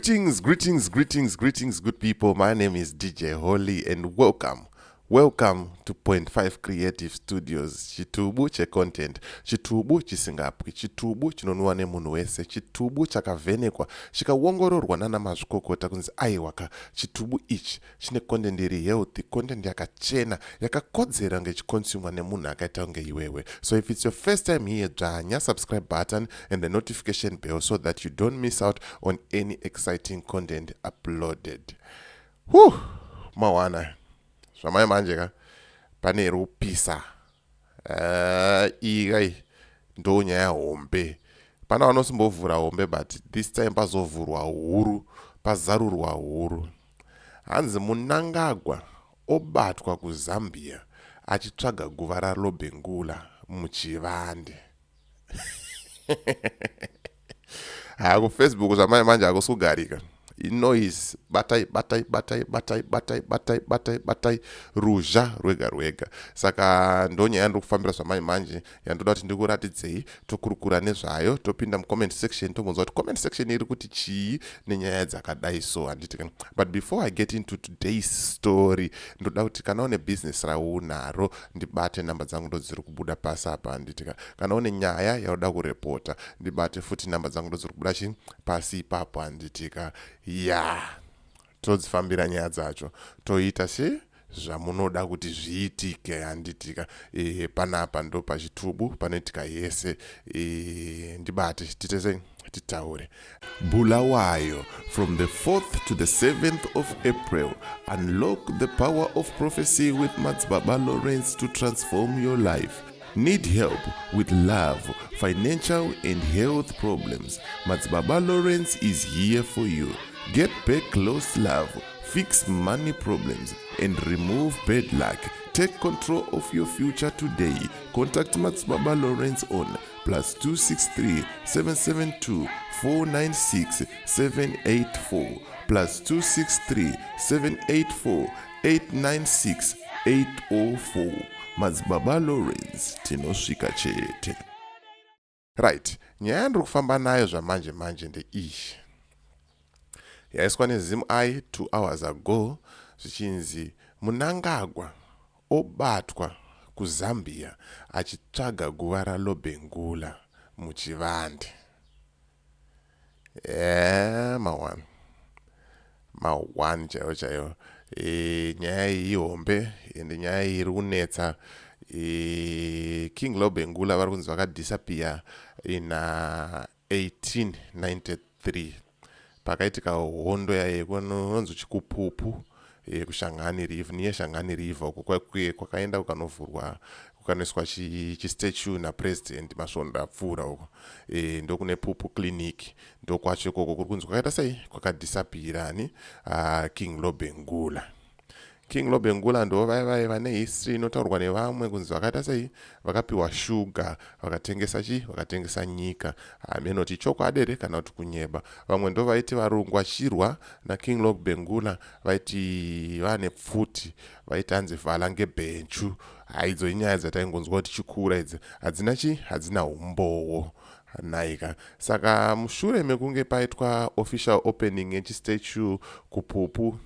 Greetings, greetings, greetings, greetings, good people. My name is DJ Holly and welcome. Welcome to Point 5 Creative Studios. Chitubu checontent, chitubu chisingapwi, chitubu chinonwiwa nemunhu wese, chitubu chakavhenekwa, chikaongororwa nana mazvikokota kunzi aiwaka, chitubu ichi chine content iri healthy, content yakachena, yakakodzera kunge ichiconsumwa nemunhu akaita kunge iwewe. So if it's your first time here, dzvanya subscribe button and the notification bell so that you don't miss out on any exciting content uploaded. Whew, mawana zvamai manje ka pane iri kupisa. Iyi kai ndo nyaya hombe. Pana vanosimbovhura hombe, but this time pazovhurwa huru, pazarurwa huru. Hanzi Mnangagwa obatwa kuZambia achitsvaga guva raLobengula muchivande. Ha, kuFacebook zvamai manje hakusi kugarika. Inoise, batai batai batai batai batai batai batai batai, ruzha rwega rwega. Saka ndonyaya yandiri kufambira zvamai manje yandoda kuti ndikuratidzei, tokurukura nezvayo, topinda mucomment section, tombonzwa kuti comment section iri kuti chii nenyaya dzakadai. So handiti, but before I get into today's story, ndoda kuti kana une business raunaro, ndibate. Namba dzangu ndo dziri kubuda pasi apa, handitika? Kana une nyaya yauda kurepota, ndibate futi. Namba dzangu ndo dziri kubuda chi pasi ipapo, handitika? Ya, todzifambira nyaya dzacho, toita se zvamunoda kuti zviitike, handitika? Panapa ndo pachitubu panoitika yese. Ndibate, tiite sei, titaure. Bulawayo, from the 4th to the 7th of April, unlock the power of prophecy with Madzibaba Lawrence to transform your life. Need help with love, financial and health problems? Madzibaba Lawrence is here for you. Get back lost love, fix money problems and remove bad luck. Take control of your future today. Contact Madzibaba Lawrence on +263 772 496 784, +263 784 896 804. Madzibaba Lawrence, tinosvika chete. Right, nyaya yandiri kufamba nayo zvamanje manje ndeiyi yaiswa neZimEye 2 hours ago, zvichinzi Mnangagwa obatwa kuZambia achitsvaga guva raLobengula muchivande. Ma1 ma1 chaiyo chaiyo. Nyaya iyi ihombe ende nyaya iyi iri kunetsa. King Lobengula vari kunzi vakadisappear in 1893 pakaitika hondo yaye kunonzi Chikupupu, kuShangani River, near Shangani River uko kwakaenda kukanovhurwa, kukanoiswa chistatue napresident masvondo apfuura uko. Ndokune Pupu Clinic, ndokwacho ikoko kuri kunzi kwakaita sei, kwakadisappeara ani, King Lobengula. King Lobengula ndo vai vai vane history inotaurwa nevamwe kunzi vakaita sei, vakapiwa shuga, vakatengesa chi, vakatengesa nyika. Hamenoti chokwadi here kana kuti kunyeba. Vamwe ndo vaiti varungu vachirwa naKing Lobengula vaiti vane pfuti, vaiti hanzi vhala ngebhenchu. Haidzo inyaya dzataingonzwa kuti chikura idzi, hadzina chi, hadzina umbowo nhaika. Saka mushure mekunge paitwa official opening yechistatue kuPupu,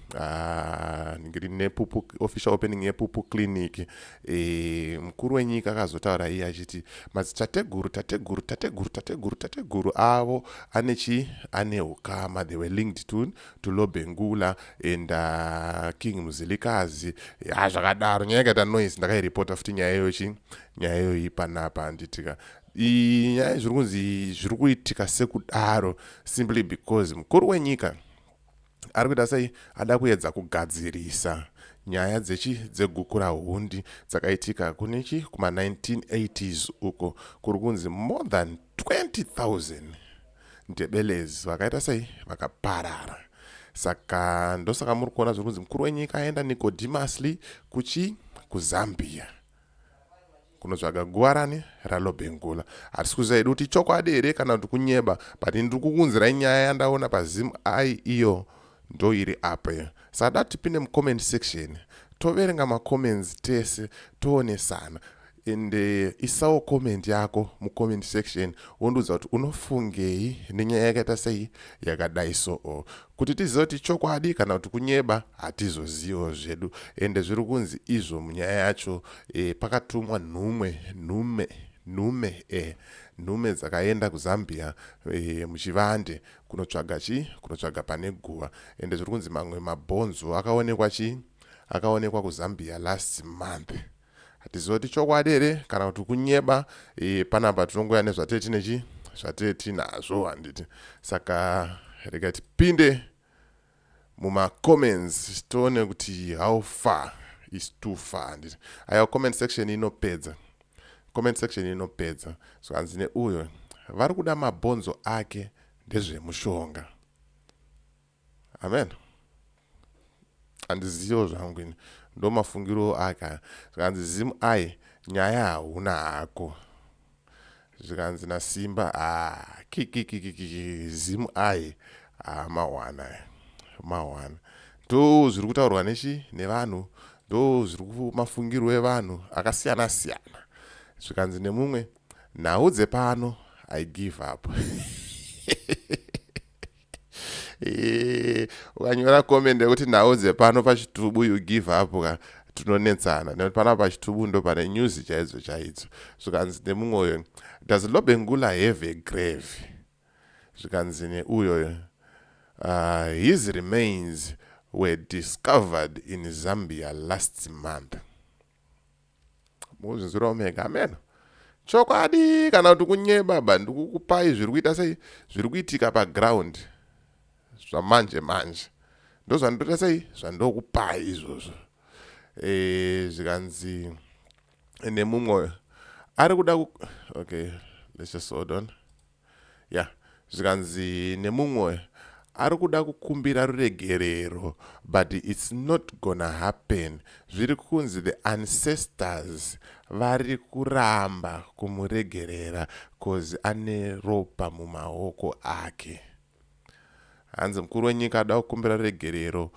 nePupu, official opening yePupu Clinic, mukuru wenyika akazotaura iye achiti madzitateguru, tateguru, tateguru, tateguru, tateguru avo ane chi, ane ukama. They were linked to Lobengula and King Mzilikazi. Ya, zvakadaro, nyaya ikaita noise. Ndakairipota futi nyaya iyochi, nyaya iyoyi panapa, handitika? Nyaya zviri kunzi zviri kuitika sekudaro simply because mukuru wenyika ari kuita sei, ada kuedza kugadzirisa nyaya dzechi, dzeGukurahundi dzakaitika kunechi kuma-1980s uko kuri kunzi more than 20,000 Ndebeles vakaita sei, vakaparara. Saka ndosaka muri kuona zviri kunzi mukuru wenyika aenda nicodemusly kuchi, kuZambia, kunotsvaga guva rani, raLobengula. Hatisi kuziva hedu kuti chokwadi here kana kuti kunyeba, but ndiri kukunzirai nyaya yandaona paZimEye, iyo ndo iri apa iyo. Saka da tipinde mucomment section, toverenga macomments tese, toonesana. Ende isawo comment yako mucomment section, wondiudza kuti unofungei nenyaya yakaita sei, yakadai. So kuti tizive kuti chokwadi kana kuti kunyeba, hatizozivo zvedu. Ende zviri kunzi izvo munyaya yacho pakatumwa nhumwe nhume nhume e nhume dzakaenda kuZambia muchivande kunotsvaga chi kunotsvaga pane guva. Ende zviri kunzi mamwe mabhonzo akaonekwa chi akaonekwa kuZambia last month. Hatiziva kuti chokwadi here kana kuti kunyeba. Panapa tinongoya nezvatee tine chi zvatee tinazvo, handiti? Saka rega tipinde mumacomments, tione kuti how far is too far, handiti? Aiwa, comment section inopedza, comment section inopedza. So hanzi neuyo, vari kuda mabhonzo ake ndezvemushonga. Amen. Handizivo zvangu ini, ndo mafungiro ake. Zvikanzi, "Zimu ai, nyaya hauna hako." Zvikanzi naSimba, a kikikikiki, zimu ai, mawana mawana. Ndo zviri kutaurwa nechi nevanhu, ndo zviri mafungiro evanhu akasiyana siyana. Zvikanzi nemumwe, "Nhau dzepano, I give up." Ukanyora comment yekuti nhau dzepano pachitubu you give up ka, tinonetsana, nekuti panapa pachitubu ndo pane news chaidzo chaidzo. Zvikanzi nemumwe uyo, "Does Lobengula have a grave?" Zvikanzi neuyoyo, "His remains were discovered in Zambia last month." Muzvinzwirawo mega, ameno chokwadi kana kuti kunyeba. Ba ndikukupai zviri kuita sei, zviri kuitika paground zvamanje manje, ndo zvandoita sei, zvandokupai izvozvo. Zvikanzi nemumwe ari kuda, okay, let's just hold on. Yeah, zvikanzi nemumwe, ari kuda kukumbira ruregerero, but it's not gonna happen. Zviri kunzi the ancestors vari kuramba kumuregerera 'cause ane ropa mumaoko ake. Hanzi mukuru wenyika ada kukumbira ruregerero,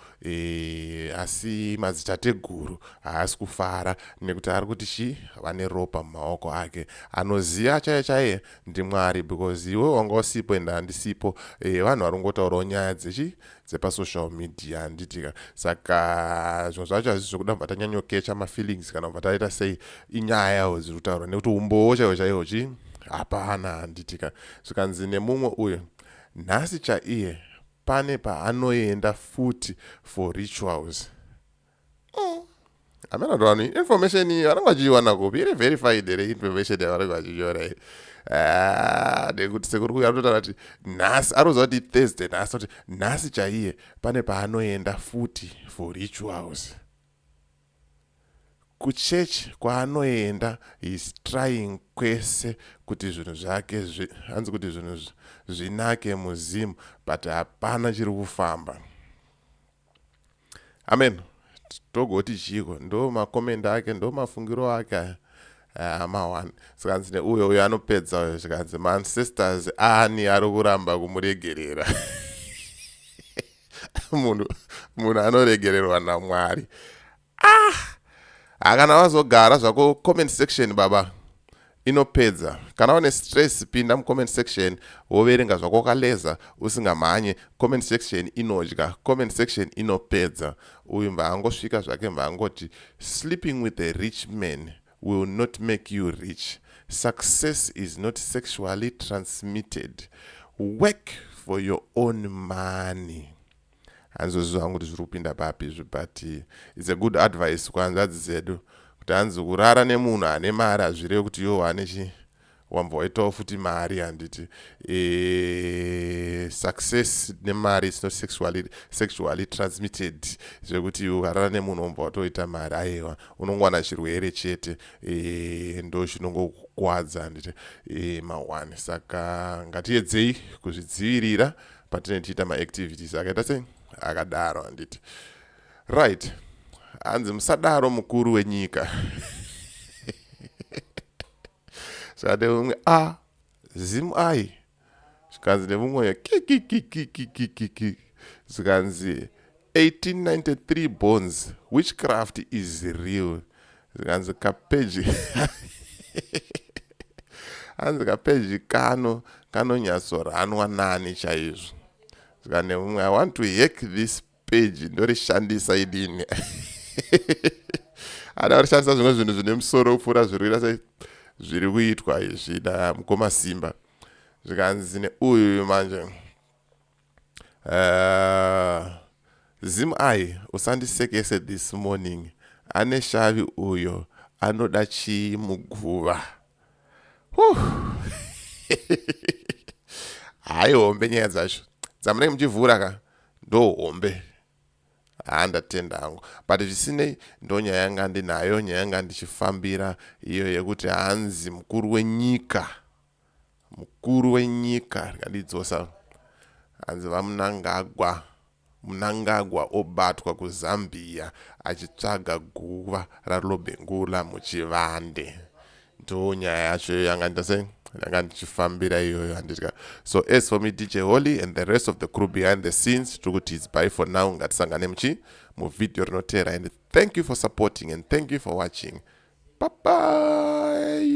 asi madzitateguru haasi kufara nekuti ari kuti chi vane ropa mumaoko ake. Anoziva chaiye chaiye ndiMwari, because iwe wanga usipo ende handisipo. Vanhu vari kungotaurawo nyaya dzechi dzepasocial media, handitika? Saka zvimwe zvacho hazvisi zvokuda kubva tanyanyokecha mafeelings kana kubva taita sei. Inyayawo dziri kutaurwa, nekuti umbowo chaiwo chaiwo chi hapana, handitika? Zvikanzi nemumwe uyu, nhasi chaiye pane paanoenda futi for rituals. Hamena kuti vanhu information iyi vanenge vachiiwana kupi. Iri verified here information yavanenge vachinyora iyi? Ah, nekuti sekuri kuyo anototaura kuti nhasi, anoziva kuti Thursday nhasi, kuti nhasi chaiye pane paanoenda futi for rituals kuchechi kwaanoenda. Is trying kwese kuti zvinhu zvake, hanzi kuti zvinhu zvinake muzimu, but hapana chiri kufamba. Amen. Togoti chiko, ndo macomments ake, ndo mafungiro ake aya ma1. Zvikanzi neuyo, uyo anopedza uyo, zvikanzi, "Maancestors ani ari kuramba kumuregerera?" Munhu anoregererwa naMwari. Ah, hakana wazogara zvako. Comment section, baba, inopedza. Kana une stress, pinda mucomment section, woverenga zvako wakaleza, usingamhanye. Comment section inodya, comment section inopedza. Uyu mbaangosvika zvake, mbaangoti, "Sleeping with a rich man will not make you rich. Success is not sexually transmitted. Work for your own money." Hanzozvi zvangu kuti zviri kupinda papi izvi, but it's a good advice kuhanzvadzi dzedu, kuti hanzi kurara nemunhu ane mari hazvirevi kuti iwo ane chi wambva waitawo futi mari, handiti? Success nemari is not sexually transmitted, zvekuti ukarara nemunhu wobva watoita mari. Aiwa, unongowana chirwere chete, ndo chinongokukwadza, handiti? Ma1. Saka ngatiedzei kuzvidzivirira patinenge tichiita maactivities akaita sei, akadaro, handiti? Right. Hanzi, "Musadaro mukuru wenyika." Saka nemumwe, a zimu ai. Zvikanzi nemumwe, kikikikikikiki. Zvikanzi, "1893 bonds, witchcraft is real." Zvikanzi kapeji, hanzi kapeji kano kanonyatsoranwa nani chaizvo. Zvikane mumwe, "I want to hack this page, ndorishandisa idini?" Ada kurishandisa zvimwe zvinhu zvine musoro kupfuura zviri kuita sei, zviri kuitwa izvi namukoma Simba. Zvikanzi neuyu manje, "Zim ai usandisekese this morning, ane shavi uyo, anoda chii muguva?" Hai, hombe nyaya dzacho dzamunenge muchivhura ka, ndo hombe. Handatenda hangu, but zvisinei, ndo nyaya yanga ndinayo, nyaya yanga ndichifambira iyo yekuti hanzi mukuru wenyika, mukuru wenyika rikandidzosa, hanzi vaMnangagwa, Mnangagwa obatwa kuZambia achitsvaga guva raLobengula muchivande. Ndo nyaya yacho yanga ndase yanga ndichifambira iyoyo, handitya. So as for me, DJ Holly, and the rest of the crew behind the scenes, tiri kuti it's bye for now. Ngatisangane muchi muvhidhiyo rinotera, and thank you for supporting and thank you for watching. Bye bye.